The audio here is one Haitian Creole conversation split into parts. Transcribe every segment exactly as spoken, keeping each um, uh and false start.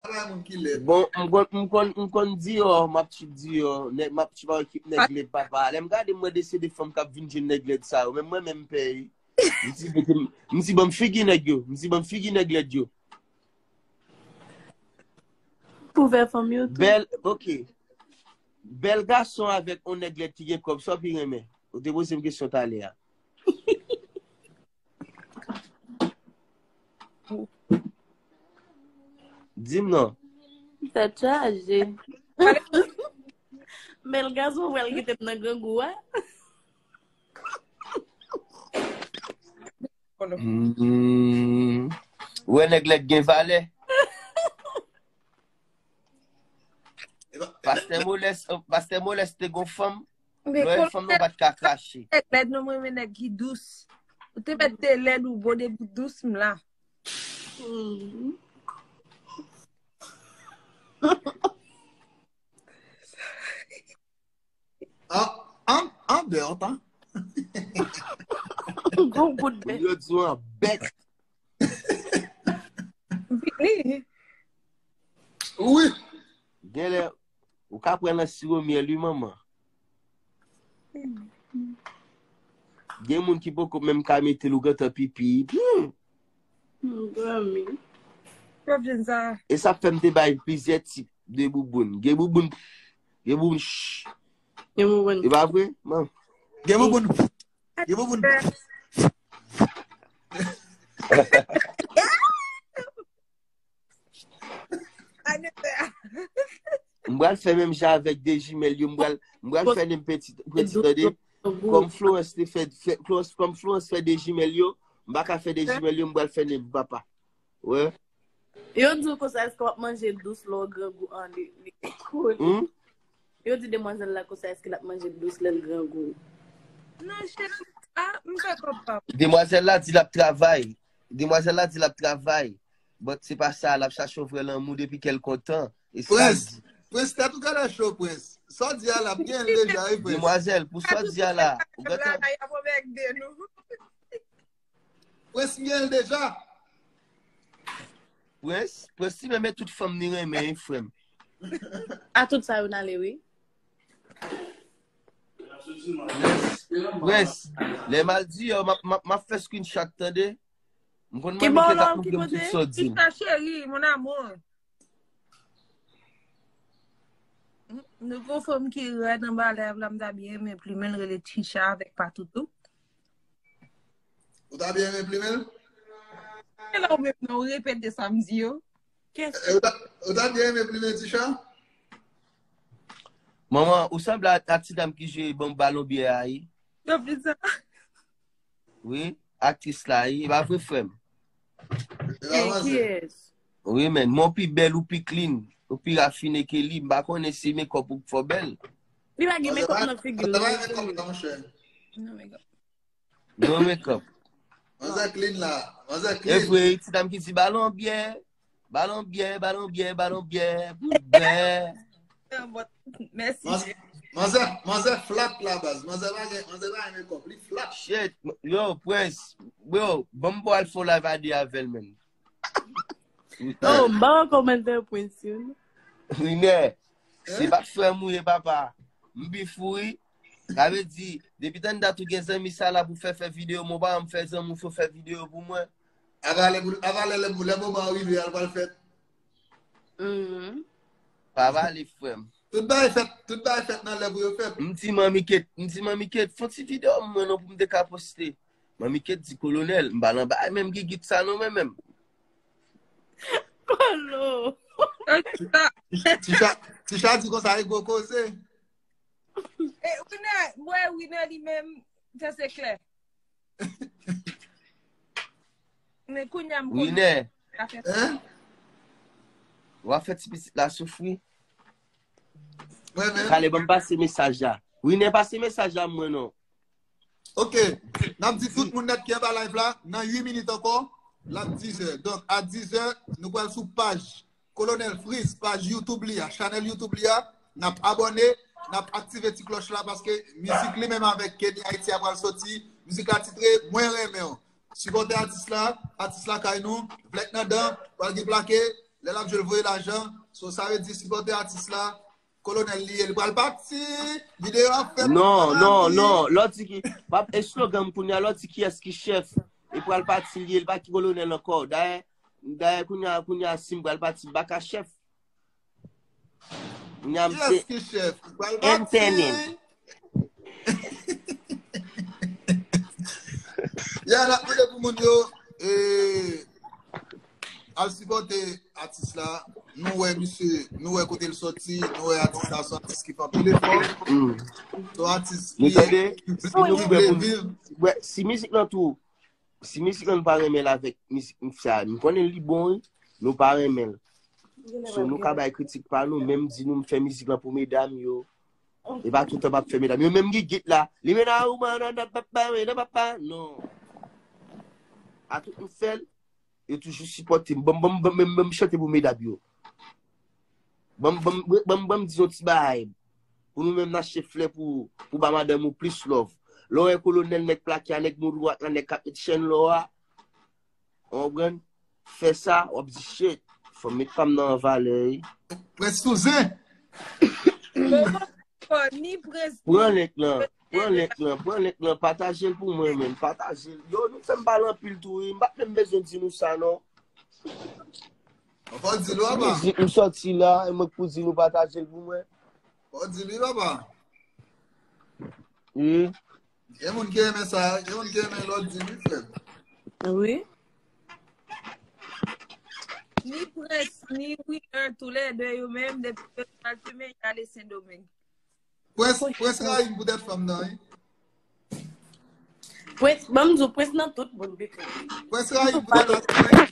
pa bay moun ki lèd. Bon, m konn, m konn, m konn Dior, m ap tchip Dior, nèg, m ap tchip ak ekip nèg lèd papa. Lè m gade, m wè de se de fanm k ap vin jwenn nèg lèd sa yo. Menm mwen menm m pè, wi. M di, mete m, m di, ban m figi nèg yo. M di, ban m figi nèg lèd yo. Pou fè fanm yo tou. Bèl, ok. Bèl gason avèk yon nèg lèd ki gen kòb, sa w pi renmen? Ou te poze m kesyon talè a. Di m non. Tèt chaje. Bèl gason, pral kite m nan grangou a. Hmm. Ou wè nèg lèd gen valè. Pastè Molès, pastè Molès te gon fanm. Lè fanm nan pa t ka krache. Nèg lèd non, mwen renmen nèg ki dous. Ou te mèt te lèd ou bon depi dous m la. An, an, an bèt, an. Gon bout bèt. Yo di w an bèt. Vini. Wi. Genlè, ou ka pran nan siwo myèl, wi, manman. Gen moun ki poko menm ka mete l, ou gentan pipi. Hmm. Granmi. Pwòp jenn sa. E sa fè m te bay plizyè tip de bouboun. Gen bouboun, gen bouboun, shh. Gen bouboun. E pa vre? Man. Gen bouboun. Gen bouboun. Anete. M pral fè menm jan avèk de jimèl yo. M pral, m pral fè nenm peti, peti tande. Kòm Florence te fè, fè Florence, kòm Florence fè de jimèl yo, m pa ka fè de jimèl yo, m pral fè nenm papa. Wè. Yo di w konsa, èske w ap manje dous lè w grangou an li? Li kole. Hmm? Yo di demwazèl la konsa, èske l ap manje dous lè l grangou? Non, cheri, ah, m fè kòb pa. Demwazèl la di l ap travay. Demwazèl la di l ap travay. But se pa sa, l ap chache yon vrè lanmou depi kè l kontan. E sa l Prince, di. Prince, tèt ou genlè cho, Prince. Sa w di a la, m gen l deja, wi, Prince. Demwazèl, pou sa w di a la, ou Bla, gentan. Y ap anmède nou. Prince, m gen l deja. Prince, Prince, li menm e tout fanm ni renmen, wi, frè m. A tout sa yo n ale, wi. Prince, lè m al di yo, m ap, m ap, m ap fè screenshot, tande. M konn Ki manmi bò ke t la, ap ki montre m kote? tout sa w di m. Tisa chérie, mon amour. Nou gon fanm ki rèd anba lèv la, m ta byen renmen plimen l, rele Tisa avèk Patoutou. Ou ta byen renmen plimen l? E la ou menm non, ou repete sa m di yo. E ou ta, ou ta byen renmen plimen Tisa? Manman, ou sanble a, a ti dam ki jwe bon balon byè a, wi. Yo di sa. Wi, aktris la, wi. E pa vre, frè m. E pa manzè. Kiyès? Wi, men, men w pi bèl, ou pi clean, ou pi rafine ke li. M pa konnen si makeup ou k fè w bèl. Li pa gen makeup nan figi l. Manzè pa gen makeup la, monchè. Non, men No makeup. Manzè clean la. Manzè E clean. vre, ti dam ki di balon byè, balon byè, balon byè, balon byè, byè. Mèsi. Manzè, manzè, manzè flat la, baz. Manzè pa gen, manzè pa gen makeup. Li flat. Shit, yo, Prince, bro, ban m pou al fè yon live a de avè l, menm. Oh, m pa kòmantè Prince yo. Winè, se pa frè m ou ye, papa. M bif ou, wi. Sa vle di, depi tann dat ou gen zanmi sa la pou fè fè videyo, mwen pa janm fè zanmi ou fè fè videyo pou mwen. Avalè pou, avalè lè pou, lè moman an rive, al pral fèt. Mhm. Pa vale, frè m. Tout bagay fèt, tout bagay fèt nan lè pou yo fèt. M di Manmi Kate, m di Manmi Kate, fè yon ti videyo mwen non pou m te ka poste. Manmi Kate di kolonèl, m pa nan bagay menm gigit sa non mwen menm. Kolo. Ticha, Ticha di konsa e gwo koze. E Winè, mwen Winè li menm, sa se klè. Men kounye a m konn Winè, sa fè. Hein? w ap fè ti pitit la soufri. Mwen menm. Kale, ban m pase mesaj la. Winè, pase mesaj la mwen non. Ok. N ap di tout moun nèt ki anba live la, nan uit minit ankò, l ap dizè. Donk, a dizè, nou pral sou paj Kolonèl Freeze, paj YouTube li a, chanèl YouTube li a. N ap abòne, n ap aktive ti klòch la paske mizik li menm avèk Kenny Haiti a pral soti. Mizik la titre Mwen renmen w. Sipòte atis la, atis la kay nou, Vlèk nan dan, pral gen plake, Lè l ap jwe, l voye lajan. So, sa vle di, sipòte atis la. Kolonèl li ye, li pral pati. Videyo ap fèt. Non, non, non. Lè w di ki, pap, eslogan m kounye a, lè w di kiyès ki chèf, li pral pati, li ye, li pa ki kolonèl ankò. Dayè, dayè, kounye a, kounye a, si m pral pati, m pa ka chèf. Kounye a, m se Kiyès ki chèf? Li pral pati. N T N N. Ya, n ap mande pou moun yo, e, al sipòte atis la. Nou wè misye, nou wè kote l soti, nou wè atis la se yon atis ki fè anpil efò. Mm. Se yon atis Nou ki, tande? ki, Si nou ki vle vle pou viv. Wè, si mizik lan tou, si mizik lan nou pa renmen l avèk mizik m fè a, m konnen li bon, wi, nou pa renmen l. So, nou ka bay kritik pa nou, men m di nou m fè mizik lan pou medam yo. E pa toutan m ap fè medam yo. Menm gigit la, li men a ou man nan papa, men nan papa. Non. A tout m fè l, yo toujou sipòte m. Ban m, ban m, ban m, ban m, ban m chante pou medam yo. Ban m, ban m, ban m, ban m di yon ti bagay. Pou nou menm n achte flè pou, pou ba madanm ou plis love. Lè w wè kolonèl nèg plake a, nèg moudwat la, nèg k ap met chèn lò a, w konprann? Fè sa, w ap di shit. Fò m met pa m nan an valè, wi. Prens sou zen. Ni prens, Pran ni link lan. Pran link lan. Pran link lan. Pataje l pou mwen, menm. Pataje l. Yo, nou fè m pale anpil tou, wi. M pa t menm bezwen di nou sa, non. Fò di l, papa. M soti la, e mwen k pou di nou pataje l pou mwen. Fò di l, wi, papa. Wi. Gen moun ki renmen sa, gen moun ki renmen lè w di l, wi, frè m. Wi. Ni Prince, ni Winner, toulède yo menm, depi yo pral fimen, y ale Sendomeng. Prince, Prince rayi m poutèt fanm nan, wi. Prince, ban m di w, Prince nan tout moun, pitit. Prince rayi m poutèt fanm nan.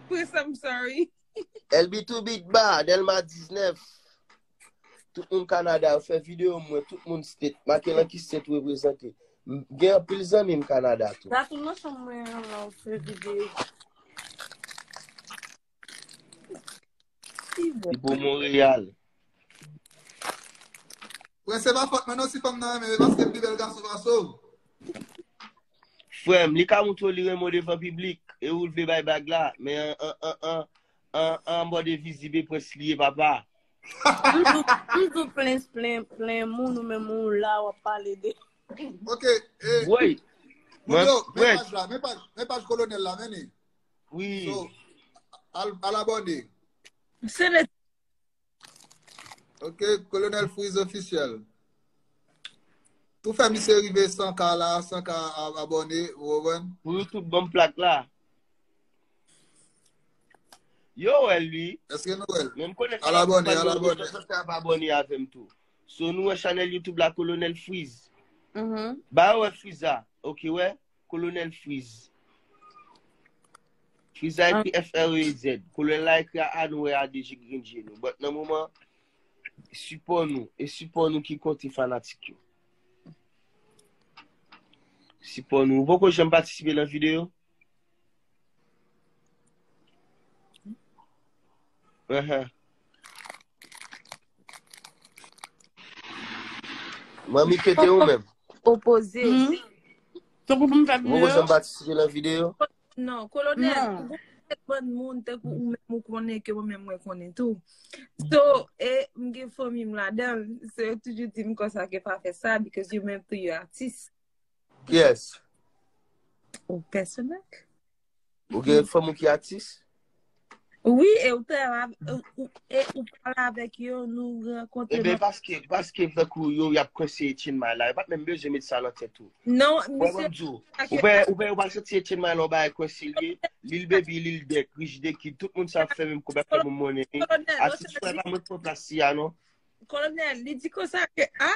Prince, I'm sorry. L B two Big Ba, Dèlma diznèf. Tout moun Kanada, yo fè videyo mwen, tout moun state. Make l nan ki state ou reprezante. M gen anpil zanmi m Kanada tou. Sa tou nan chanm mwen an la, ou fè videyo. Li pou Monreyal. Frè, se pa fòt mwen non si fanm nan renmen, e paske m pi bèl gason pase w. Frè m, li ka montre w li renmen w devan piblik, e ou vle bay bag la, men an, an, an, an, an, an bò de vizib e prens li ye, papa. M di w, m di w plen, plen, plen moun ou menm ou la w ap pale de. Ok, e, Woy. Moun yo, men paj la, men paj, men paj kolonèl la, men ni. Wi. So, al, al abòne. Se le Ok, Kolonèl Freeze Officiel. Tou fè misye rive san K la, san K a-, abòne, ou konprann? Pou YouTube, ban m plak la. Yo wè l, wi. Èske nou wè l? Men m konnen Al abòne, al abòne. Sa ap abòne avè m tou. So, nou wè chanèl YouTube la, Kolonèl Freeze. Mhm. Ba yo wè Freeze a. Ok, wè. Kolonèl Freeze. Freeze a ekri F R E E Z. Kolonèl la ekri a A, nou wè A D G grenn je nou. But nan moman, sipò nou. E sipò nou ki konte fanatik yo. Sipò nou. Ou poko janm patisipe nan videyo? Ahan. Manmi pete ou menm? Opoze. Hmm? Tankou pou m fè Ou poko videyo? janm patisipe nan videyo? Non, Kolonèl, Non. ou gon pakèt bann moun tankou ou menm ou konnen ke mwen menm mwen konnen tou. So, e m gen fanmi m ladan l, so yo toujou di m konsa ke pa fè sa, because yo menm tou yo atis. Kiyès? Ou pèsonèl? Ou gen fanm ou ki atis? Wi, e ou travay, ou, ou, e ou pale avèk yo, nou rankontre Eben, nan paske, paske tankou yo, y ap kwense Etienne May la, yo pa t menm bezwen met sa nan tèt ou. Non, Wè, misye, ban m di w, ou pè, ou pè, ou pa santi Etienne May la, yon bagay kwense l ye, Lil Baby, Lil Durk, Rich the Kid, tout moun sa ap fè menm kob, ap fè menm monnen, wi. Kolonèl, Atis, frè, pa mwen pran plas li a, non. Kolonèl, li di konsa ke, a,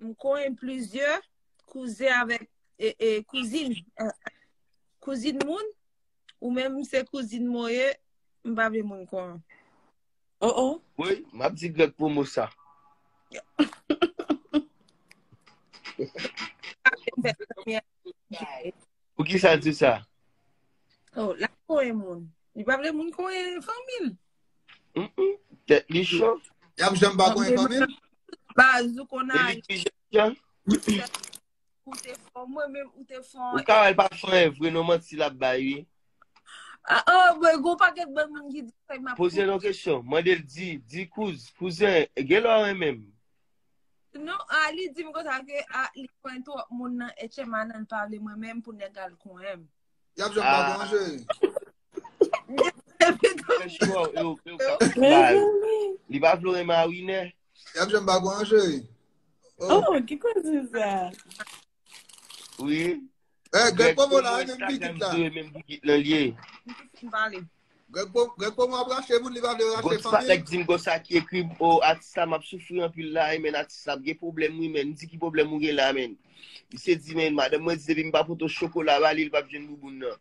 m konnen plizyè kouzen avèk, e, e, kouzin, e, kouzin moun, ou menm se kouzin mwen ye, m pa vle moun konnen. Oh, oh. Wi, m ap di Greg Promo sa. Poukisa l di sa? Oh, la konnen moun. Li pa vle moun konnen fanmi l. Mm-mm. Tèt li cho. Y ap janm pa konnen fanmi l? Baz, ou konn E li ki jan? Ou te fò, mwen menm, ou te fò. Ou ka wè l pa fè anyen vre, non, manti l ap bay, wi. Ah, oh, mwen gon pakèt bann moun ki di sa m ap Poze l yon kesyon. Mande l, di, di kouz, kouzen, gen lè w renmen m. Non, ah, li di m konsa ke ah, li konn twòp moun nan H M A nan, li pa vle mwen menm pou nèg al konn m. Y ap jwenn pa bon cheri. Epi tou, Fè chwa, yo, yo, kap bay. Li pa vle renmen a winè. Y ap jwenn pa bon cheri. Oh, ki koze sa? Wi. Eh, Greg Pomo la, menm gigit la. Menm gigit lan li ye. m pale. Greg Pomo ap rache moun, li pa vle rache Gon ti patnè k di m konsa ki ekri m, o atis la m ap soufri anpil la, men atis la ap gen pwoblèm wi, men m di ki pwoblèm ou gen la, men. Misye di, men, madanm mwen di depi m pa pote chokola ba li, li p ap jwenn bouboun nan.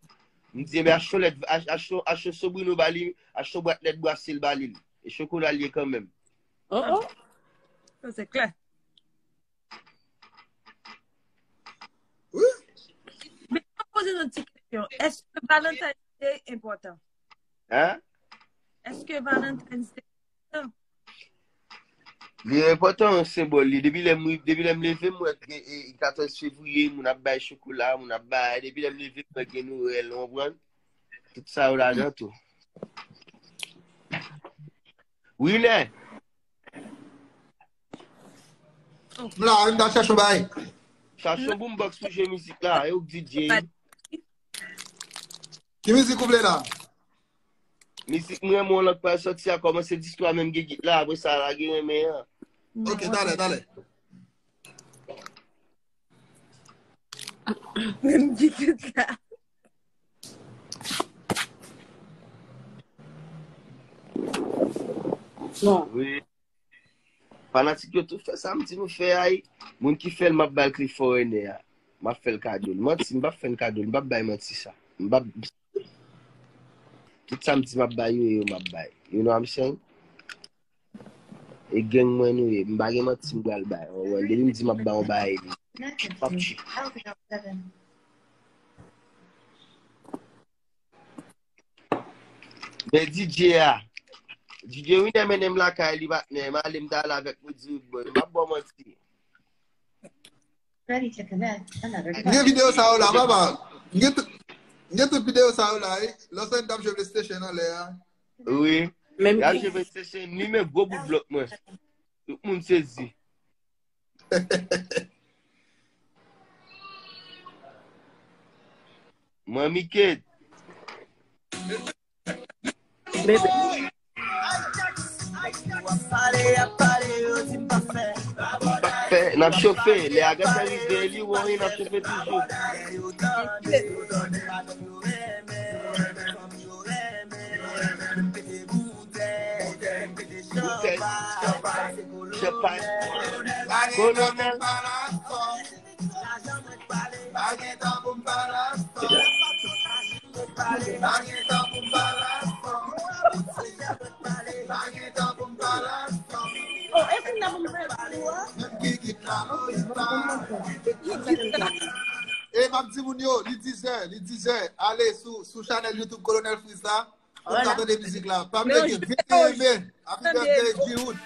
M di, men achte yon lèt, achte yon sobrino ba li, achte yon bwat lèt brase l ba li. E chokola l ye kanmenm. Oh, oh. Sa se klè. Wi. Men mwen poze yon ti kesyon. Èske Valentine's Day enpòtan? Hein? Èske Valentine's Day enpòtan? Li enpòtan yon senbòl li. Depi lè m depi lè m leve m wè gen e, katòz fevriye, moun ap bay chokola, moun ap bay. Depi lè m leve m wè gen Nwèl, ou konprann? Tout sa yo ladan tou. Winè! M la, m ta chèche yon bagay. Chache yon boombox pou jwe mizik la, e ou k D J. Ki mizik ou vle la? Mizik mwen, mwen lòt pa sòti a kòmanse di istwa menm gigit la, apre sa lage renmen an. Ok, talè, talè. Menm gigit la. Non. Wi. Fanatik yo tou fè sa m di nou fè a. Moun ki fè l, m ap ba l kle foreigner a. M ap fè l kado l. Manti, m p ap fè l kado l. M p ap bay manti sa. M p ap. Tout sa m di m ap bay yo, e yo m ap bay. You know what I'm saying? E gang mwen nou ye. M pa gen manti m pral bay. Ou konprann? Depi m di m ap bay yon bagay, li p ap tchwi. Men D J a. D J Winner mennen m lakay li, patnè. M ale, m t ale avèk Moody Rude Boy. M ap ba w manti. M gen videyo sa yo la, papa. M gen tout, m gen tout videyo sa yo la, wi. Lòt sa n t ap jwe PlayStation anlè a. Wi. Menm Y ap jwe PlayStation, li men gwo bout blòk mwen. Tout moun sezi. Mwen Mickey. Bebe. Fè, n ap chofe. Lè a gentan rive, li wè, n ap chofe toujou. Boutèy, chanpay, kolonèl. E m ap di moun yo, li dizè, li dizè. Ale sou, sou chanèl YouTube Kolonèl Freeze la. Pou n ka tande mizik la. Pa bliye ke venteyen me, Happy Birthday, G-Hood.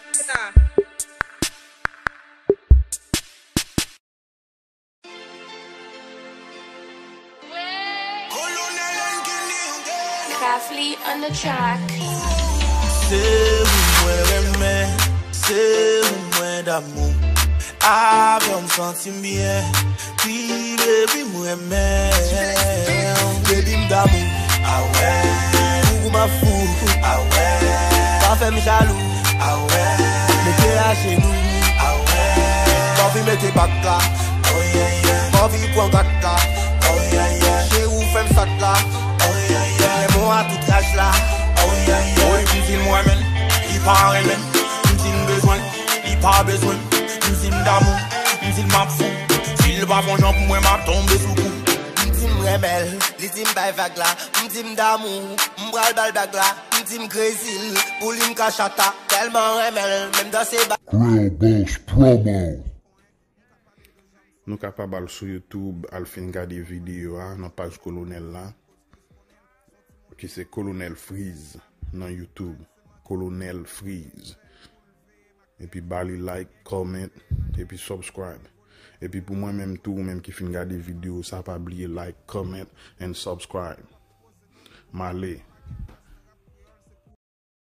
Kafli on the track. Se ou mwen renmen, se ou mwen damou. Avè w m santi m byen, pi baby m renmen w. Baby m damou, awè. Pou ou m ap fou, awè. Pa fè m jalou, awè. Mete ajenou, awè. Anvi mete bak la, oh yeah yeah. Anvi pran gat la, oh yeah yeah. Cheri w fè m sot la, oh yeah yeah. Renmen w a tout laj la, oh yeah yeah. Woy m di l m renmen l, li pa renmen m. M di m bezwen l, li pa bezwen m. M di m damou, m di l m ap fou. Si l pa fè yon jan pou mwen, m ap tonbe sou kou. M di m renmen l, li di m bay vag la. M di m damou, m pral ba l bag la. M di m krezi l, pou li m ka chata. Tèlman renmen l, menm danse ba. Creole Boss Promo. Nou kapab al sou YouTube, al fin gade videyo a nan paj Kolonèl la, ki se Kolonèl Freeze nan YouTube. Kolonèl Freeze. Epi ba li like, comment, epi subscribe. Epi pou mwen menm tou, ou menm ki fin gade videyo sa, pa bliye like, comment, and subscribe. M ale.